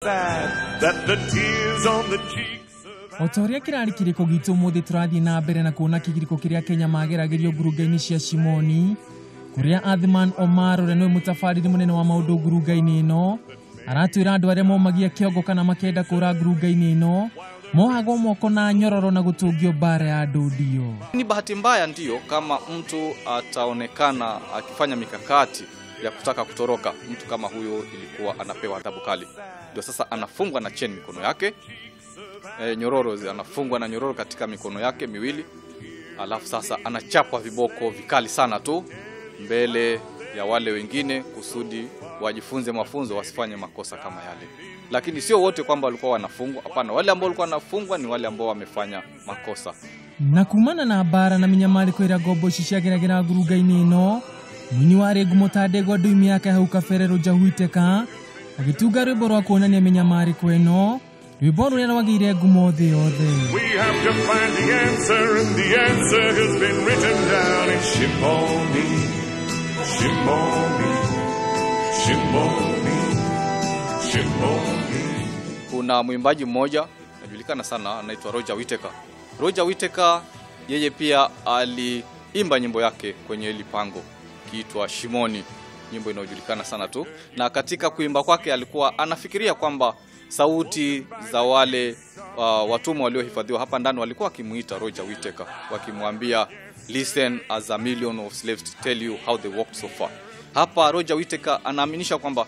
That the tears on the cheeks of O ta ũrĩa kĩrarĩ kĩrĩko gitũ ũmũthĩ, tũrathiĩ na mbere na kuona kĩgirĩko kĩrĩa Kenya mageragĩrio ngurunga-inĩ cia Shimoni, kũrĩa Athman Omar, ũrĩa nĩwe mũtabarĩri mũnene wa maũndũ ngurunga-inĩ ĩno, aratwĩra andũ arĩa momagia kĩongo kana makenda kũra ngurunga-inĩ ĩno mohagwo moko na nyororo na gũtũngio mbara ya ndũndio. Ni bahati mbaya ndiyo, kama mtu ataonekana akifanya mikakati ya kutaka kutoroka, mtu kama huyo ilikuwa anapewa adhabu kali. Ndio sasa anafungwa na chain mikono yake, nyororo, anafungwa na nyororo katika mikono yake miwili, alafu sasa anachapwa viboko vikali sana tu mbele ya wale wengine kusudi wajifunze mafunzo, wasifanye makosa kama yale. Lakini sio wote kwamba walikuwa wanafungwa, hapana. Wale ambao walikuwa wanafungwa ni wale ambao wamefanya makosa. Na kumana na mbara na minyamarĩko ĩrĩa ngombo ici ciageragĩra ngurunga-inĩ ĩno, mũini warĩ ngumo ta Ndegwa Ndui mĩaka ya hau kabere, Roger Whittaker, agĩtunga rwĩmbo rwa kuonania mĩnyamarĩko ĩno, rwĩmbo rũrĩa rwagĩire ngumo thĩ yothe. We have to find the answer, and the answer has been written down in Shimoni, Shimoni, Shimoni, Shimoni. Kuna mwimbaji mmoja anajulikana sana, anaitwa Roger Whittaker. Roger Whittaker yeye pia aliimba nyimbo yake kwenye hili pango kiitwa Shimoni, nyimbo inayojulikana sana tu. Na katika kuimba kwake alikuwa anafikiria kwamba sauti za wale watumwa waliohifadhiwa hapa ndani walikuwa wakimuita Roger Whittaker, wakimwambia, "Listen as a million of slaves tell you how they walked so far." Hapa Roger Whittaker anaaminisha kwamba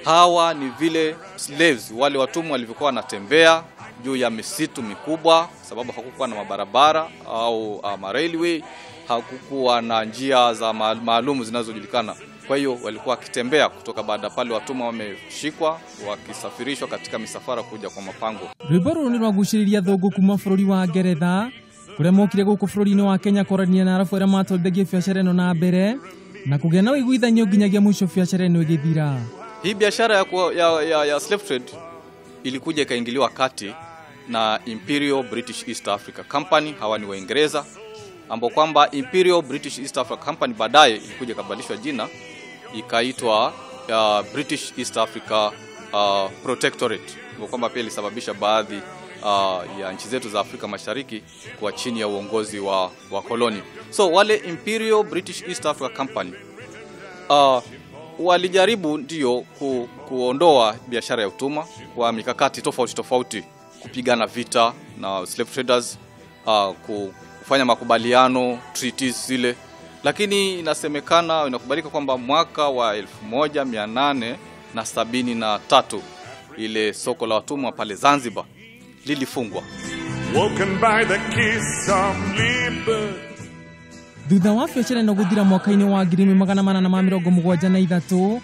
hawa ni vile slaves, wale watumwa, walivyokuwa wanatembea juu ya misitu mikubwa, sababu hakukuwa na mabarabara au railway, hakukuwa na njia za maalum zinazojulikana. Kwa hiyo walikuwa wakitembea kutoka baada pale watumwa wameshikwa, wakisafirishwa katika misafara kuja kwa mapango. Rwĩmbo rũrũ nĩ rwagucĩrĩria athũngũ kuma bũrũri wa Ngeretha, kũrĩa mokire gũkũ bũrũri-inĩ wa Kenya kũrania na arabu arĩa matwarithagia biacara ĩno na mbere na kũgĩa na ũiguithanio nginyagia mũico biacara ĩno ĩgĩthira. Hii biashara ya slave trade ilikuja ikaingiliwa kati na Imperial British East Africa Company. Hawa ni Waingereza, ambao kwamba Imperial British East Africa Company baadaye ilikuja ikabadilishwa jina ikaitwa British East Africa Protectorate, ambao kwamba pia ilisababisha baadhi ya nchi zetu za Afrika Mashariki kuwa chini ya uongozi wa koloni. So wale Imperial British East Africa Company walijaribu ndio kuondoa biashara ya utumwa kwa mikakati tofauti tofauti, kupigana vita na slave traders, kufanya makubaliano, treaties zile. Lakini inasemekana, inakubalika kwamba mwaka wa 1873 ile soko la watumwa pale Zanzibar lilifungwa. Woken by the kiss of liberty. Thutha wa biacara ĩno gũthira mwaka-inĩ wa 1873,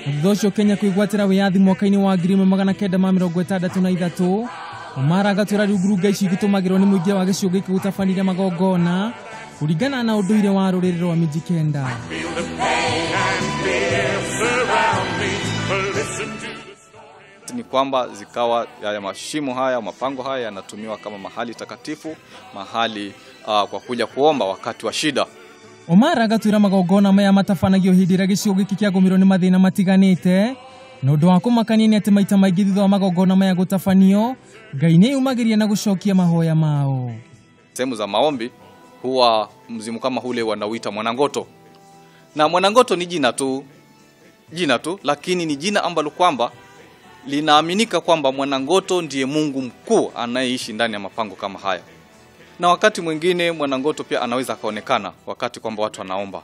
na thutha ũcio Kenya kwĩgwatĩra wĩyathi mwaka-inĩ wa 1963, Omar agatwĩra rĩu ngurunga ici igĩtũmagĩrwo nĩ mũingĩ wa gĩcigo gĩkĩ gũtabanirie magongona kũringana na ũndũire wa rũrĩrĩ rwa Mijikenda. Feel the pain and fear surround me. But listen to the story. Ni kwamba zikawa haya mashimo haya, mapango haya yanatumiwa kama mahali takatifu, mahali kwa kuja kuomba wakati wa shida. Omar agatwĩra magongona maya matabanagio hĩndĩ ĩrĩa gĩcigo gĩkĩ kĩagũmĩrwo nĩ mathĩna matiganĩte, na ũndũ wa kũmakania nĩ atĩ maita maingĩ thutha wa magongona maya gũtabanio, Ngai nĩ yumagĩria na gũcokia mahoya mao. Sehemu za maombi huwa mzimu kama ule wanauita Mwanangoto. Na Mwanangoto ni jina tu, lakini ni jina ambalo kwamba linaaminika kwamba Mwanangoto ndiye Mungu mkuu anayeishi ndani ya mapango kama haya. Na wakati mwingine Mwanangoto pia anaweza akaonekana wakati kwamba watu wanaomba.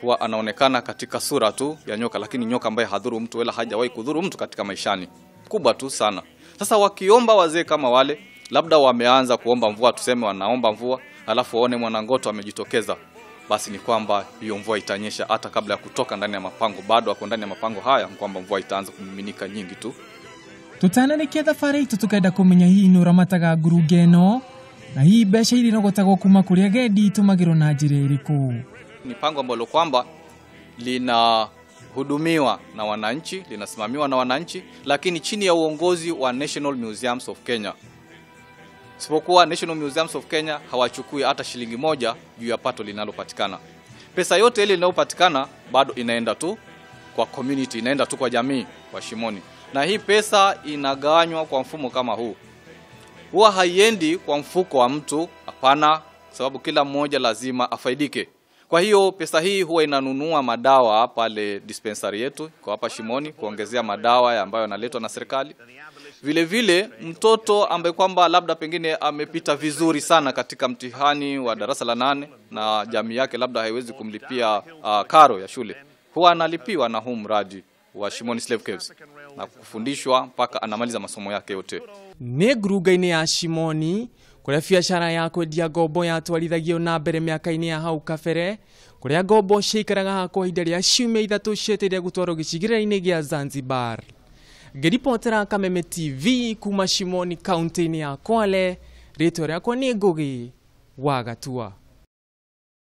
Huwa anaonekana katika sura tu ya nyoka, lakini nyoka ambaye hadhuru mtu wala hajawahi kudhuru mtu katika maishani. Kubwa tu sana. Sasa wakiomba wazee kama wale, labda wameanza kuomba mvua, tuseme wanaomba mvua, alafu waone Mwanangoto amejitokeza, basi ni kwamba hiyo mvua itanyesha hata kabla ya kutoka ndani ya mapango. Bado wako ndani ya mapango haya, kwamba mvua itaanza kumiminika nyingi tu. Tũtanarĩkia thabarĩ itũ, tũkenda kũmenya hihi nũ ũramataga ngurunga ĩno, na hihi mbeca iria irogotagwo kuma kũrĩ agendi itũmagĩrwo na njĩra ĩrĩkũ. Ni pango ambalo kwamba linahudumiwa na wananchi, linasimamiwa na wananchi, lakini chini ya uongozi wa National Museums of Kenya. Isipokuwa National Museums of Kenya hawachukui hata shilingi moja juu ya pato linalopatikana. Pesa yote ile inayopatikana bado inaenda tu kwa community, inaenda tu kwa jamii kwa Shimoni. Na hii pesa inagawanywa kwa mfumo kama huu. Huwa haiendi kwa mfuko wa mtu, hapana, sababu kila mmoja lazima afaidike. Kwa hiyo pesa hii huwa inanunua madawa pale dispensary yetu kwa hapa Shimoni, kuongezea madawa ambayo yanaletwa na serikali. Vile vile mtoto ambaye kwamba labda pengine amepita vizuri sana katika mtihani wa darasa la 8 na jamii yake labda haiwezi kumlipia karo ya shule, huwa analipiwa na huu mradi wa Shimoni Slave Caves na kufundishwa mpaka anamaliza masomo yake yote. Nĩ ngurunga-inĩ ya Shimoni kũrĩa biacara ya kwendia ngombo yatwarithagio na mbere mĩaka-inĩ ya hau kabere, kũrĩa ngombo ciaikaraga haha ihinda rĩa ciumia 3 cietereire gũtwarwo gĩcigĩrĩra-inĩ gĩa Zanzibar. Ngĩribotera Kameme TV kuma Shimoni kaunti-inĩ ya Kwale, rĩtwa rĩakwa nĩ Ngũgĩ wa Gatua.